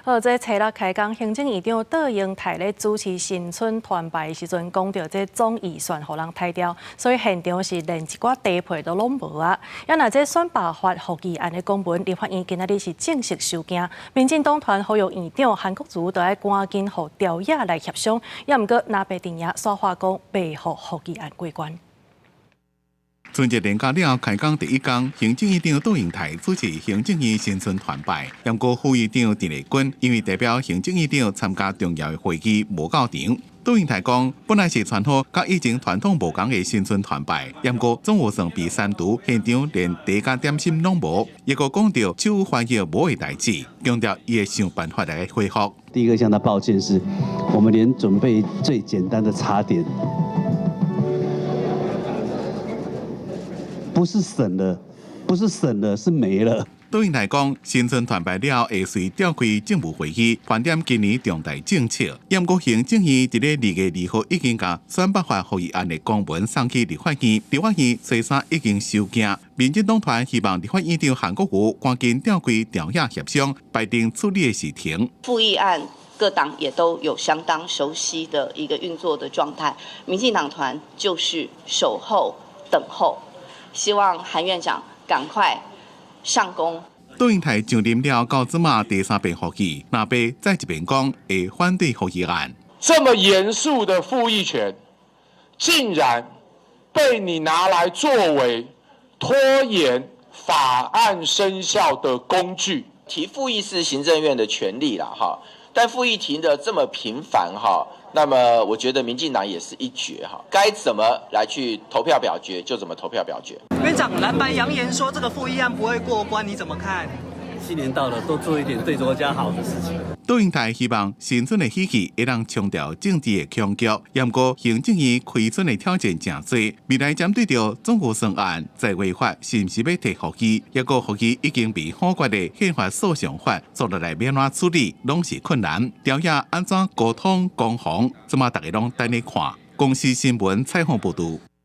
好，這初六開工，行政院長卓榮泰咧主持新春團拜的時陣，講著這總預算予人刣掉，所以現場是連一寡茶皮都攏無啊。啊若這選罷法覆議案的公文，立法院今仔日是正式收件，民進黨團呼籲院長韓國瑜著愛趕緊予朝野來協商，也毋過藍白陣營煞話講袂予覆議案過關。春節連假了後開工第一工，行政院長卓榮泰主持行政院新春團拜，毋過副院長鄭麗君因為代表行政院長參加重要的會議無到場。卓榮泰講，本來是傳好佮以前傳統無仝的新春團拜，毋過總預算被刪除，現場連茶佮點心攏無。抑閣講著手翻譯無的代誌，強調伊會想辦法來恢復。第一個向他抱歉是，我們連準備最簡單的茶點，不是省了，不是省了，是沒了。卓榮泰講，新春團拜了後會隨召開政務會議，盤點今年重大政策。毋過行政院佇咧2月2號已經共選罷法覆議案的公文送去立法院，立法院初三已經收件。民進黨團希望立法院長韓國瑜趕緊召開朝野協商，排定處理的時程。覆議案各黨也都有相當熟悉的一個運作的狀態，民進黨團就是守候等候。希望韓院長趕快上工。卓榮泰上任了到這馬第三遍覆議，藍白再一遍講會反對覆議案。這麼嚴肅的覆議權，竟然被你拿來作為拖延法案生效的工具。提覆議是行政院的權利啦，哈，但覆議提得這麼頻繁，哈，那麼我覺得民進黨也是一絕，哈，該怎麼來去投票表決就怎麼投票表決。院長，藍白揚言說這個覆議案不會過關，你怎麼看？新年到了，多做一點對國家好的事情。卓榮泰希望新春的喜氣會當沖掉政治的僵局，毋過行政院開春的挑戰誠濟，未來針對著總預算案在違法是毋是欲提覆議，抑閣覆議已經被否決的憲法訴訟法，紲落來欲按怎處理，攏是困難。朝野按怎溝通攻防，這馬逐家攏等咧看。公視新聞採訪報導。